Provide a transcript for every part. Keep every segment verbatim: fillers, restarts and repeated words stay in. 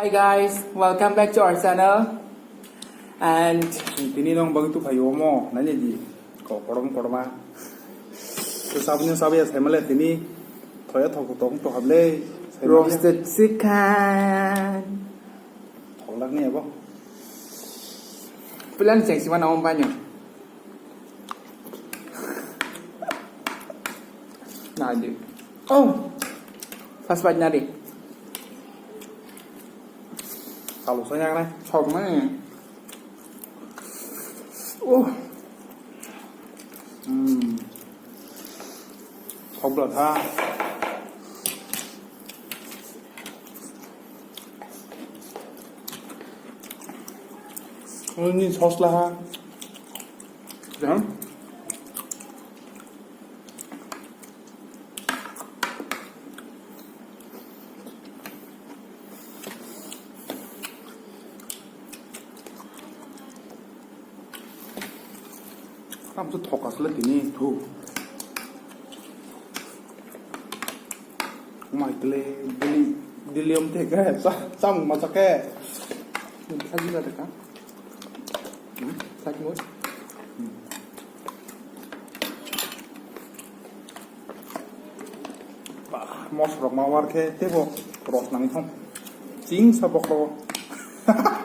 Hey guys, welcome back to our channel. And tini nong bagwi tu phayo mo nanya di ko korom korma. To sabni sabiya semale tini thoya thok tong to hable. Roasted chicken. Tholak ni abo. Plan cheng sima na om banyo. Nadi. Oh. First bite nadi. Kalu saya kan. Sok mana? Oh. Hmm. Sok belat ha. Ini sos lah. Jangan. Tam tu thokas le tini thu. Mai kle dili dili om te ka sa sam ma sa ke. Lagi lah dekat. Hmm, lagi mo. Bah, mosrok ma war khe tebo ros nang thong. Ching sa bokro. Ah.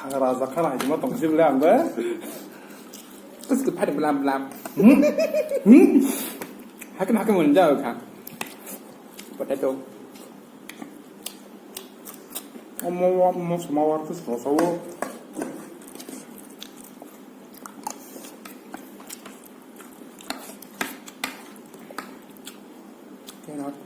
Raja khana hai ma tong sibla ang ba. Terus ke phari blam blam. Hmm? Hmm? Hakan hakan mun jao kha. Potato. Omo wa mo suma war tu so so. Carrot.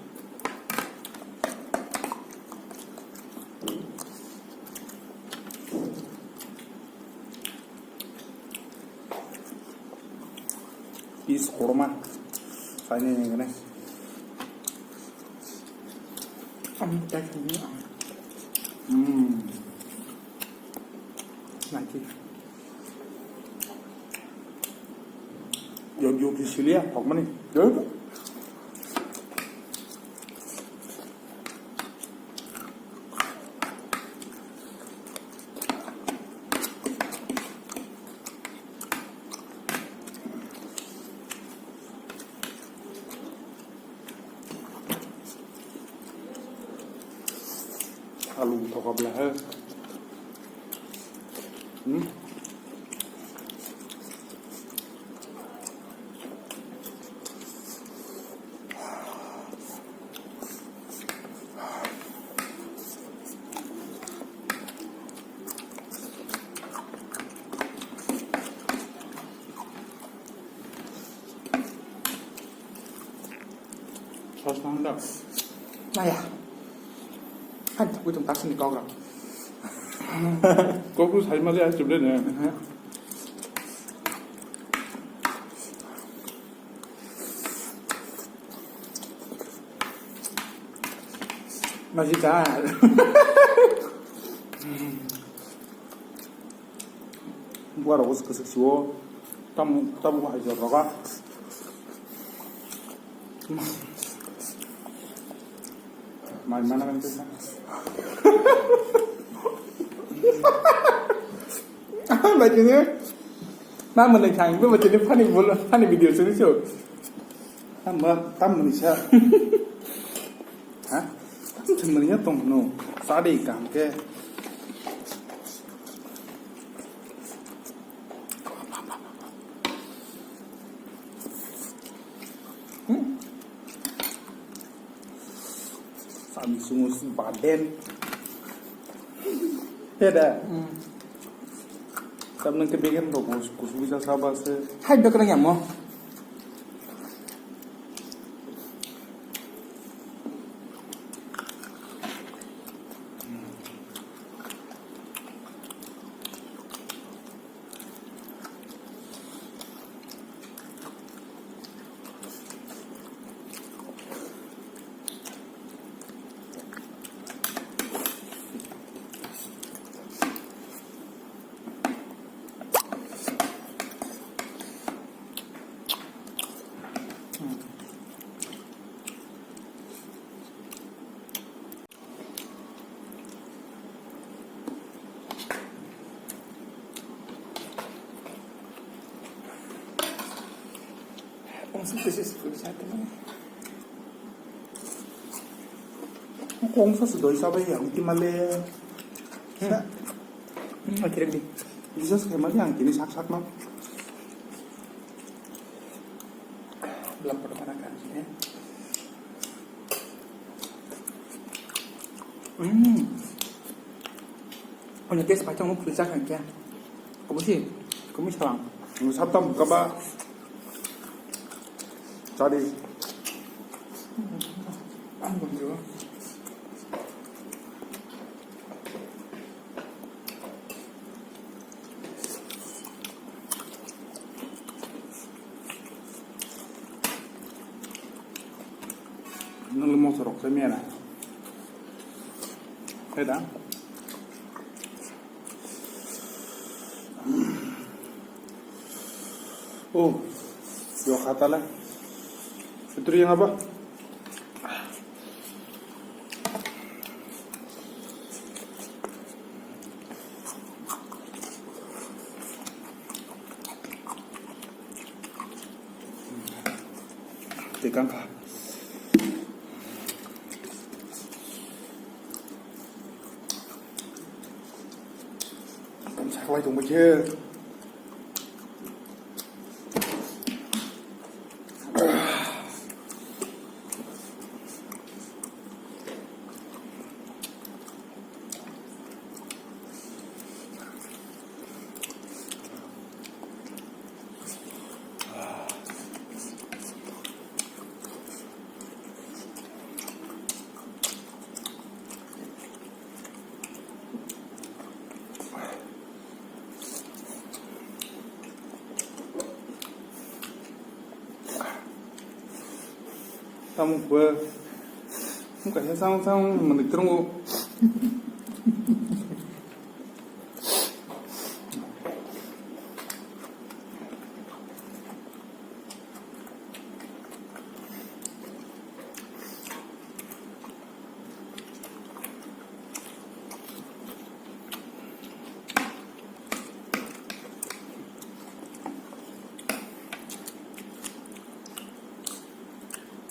Piece korma. Saini nengane. Am tak ni. Hmm. Nanti. Yo yo di silia, pok mani. Yo. Alu thokabla he. Hmm? Sos nang da. Maya. Han thugui tong taksini kok rok. Kok tu sai mali ai chuble ne. Masih dah. Buat aku sekesek siwo. Tam tam gua hajar roga. Mai mana kan tu. Baca ni. Ma mwnwi thang, bo chini funny bol, funny video chini cho. Tam ba, tam mwnwi sa. Ha? Tam thwng mwnwi ya tong no. Sa de kam ke. Hmm. Sami sungus baden. Heda. Hmm. Tamna ke begen ro kus kus bisa sabase. Hai bekra yamo. Kongsa se doi sabai ya, ulti male. Hmm. Hmm, akhirnya di. Bisa sekali mati yang kini sak-sak no. Belum pernah makan sih, ya. Hmm. Ano test paithago phulsa khankhe. Obosi, kumi salam. Ang sapta mukaba. Sorry. Ang bumjo. Nang le moso rok sai mena. Heda. Oh, yo khatala. Itu yang apa? Tikang kha. Saklai tongbai khe. Tamo khe, wngkha khe chang chang manwi twrwngo.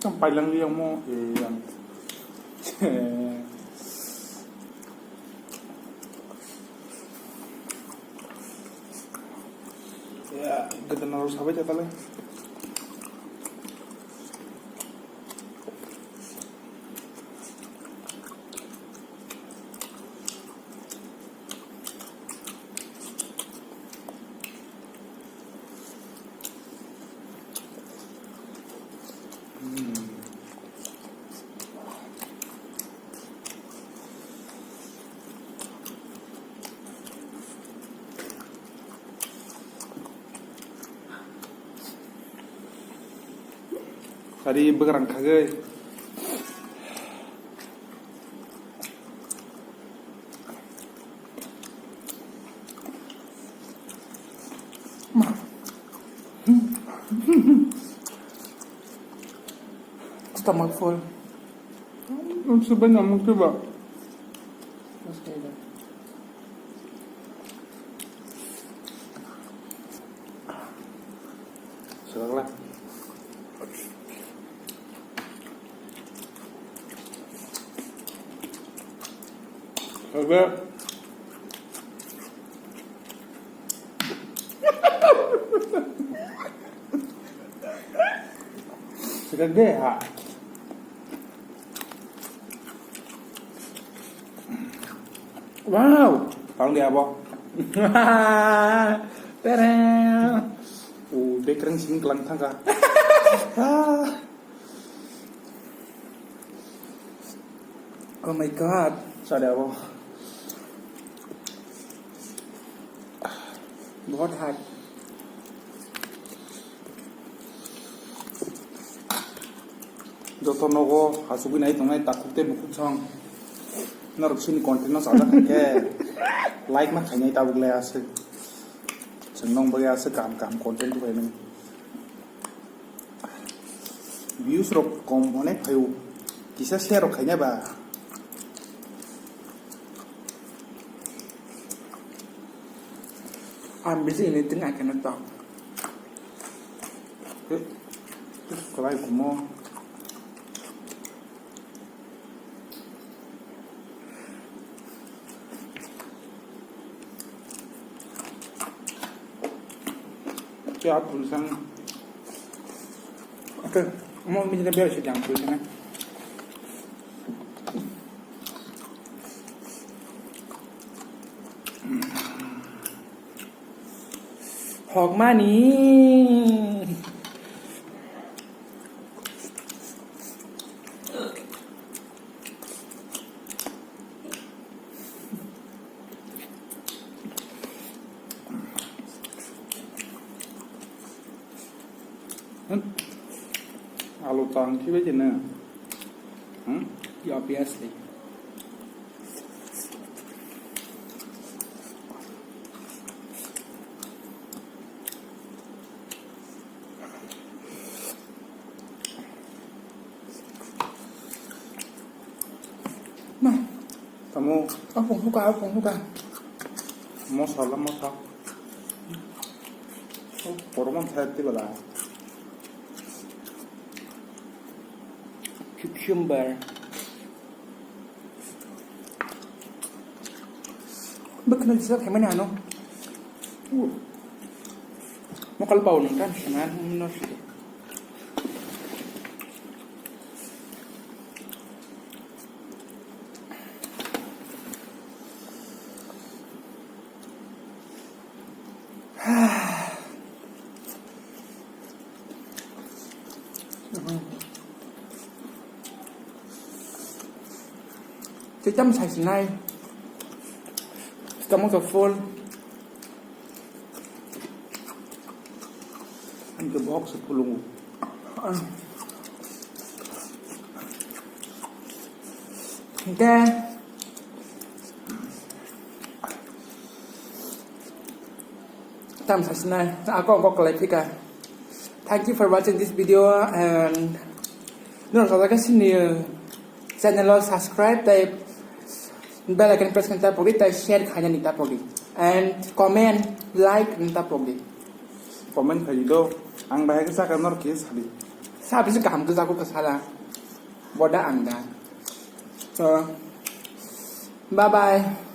Ang pailang liya mo, eh, yang. Ya, ganda naro sabai ta pala. Sari bwkrang khagwi. Stomach full. Ang subai na mungkin ba. Selamat. Oke. Sudah deh, ha. Wow, tang dia apa? Tereng. Uh, dia keren sing kelang tangga. Ah. Oh my God, sorry abo. Bahut hard. Joto nogo hasugwi nai tongnai takhuk tei bukhuk song. Norok sini content no sajak khe like ma khainai tabuk le aswk. Chwng nong bagwi aswk kaham kaham content khainai. Views rok kom onek phaio. Kisa share rok khaina ba. Ang busy ini tengah kena tong. Kwlai kumo. Kya pulsang. Oke, mo mijina biar sedang pulsang. Hokmani. Alu tang thibai tene. Hmm? Obviously. Ma. Tamo. Apung huka, apung huka. Mosa la mosa. Poromon saya tila da. Cucumber. Bwkhwna jesa khaimani ano. Mokol pao nung kan sana no sidi. Tei tamo sai sinai. Tamo ka full. Ang ke box full. Hingke tam sasinai ako ako kalai phika. Thank you for watching this video and no sajak sini channel o subscribe tei bell icon press kani tapogdi tei share khainani tapogdi and comment like ni tapogdi. Comment khai di do. Ang bahai ke saka nor ke sadi. Sabi se kaham ke jago ke sala. Boda ang da. So, bye bye.